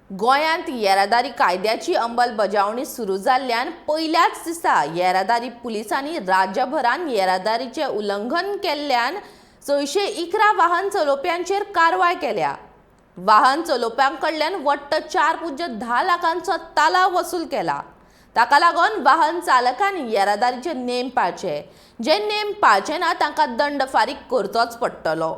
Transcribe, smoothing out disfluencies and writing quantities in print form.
गोंयांत येरादारी कायद्याची अंमलबजावणी सुरू जाल्ल्यान पयल्याच दिसा येरादारी पुलिसांनी राज्यभरांत येरादारीचें उल्लंघन केल्ल्यान 611 वाहन चलोवप्यांचेर कारवाय केल्या. वाहन चलोवप्यां कडल्यान वट्ट 4.10 लाखांचो तालाव वसूल केला. ताका लागून वाहन चालकांनी येरादारीचे नेम पाळचे, जे नेम पाळचे ना तांकां दंड फारीक करचोच पडटलो.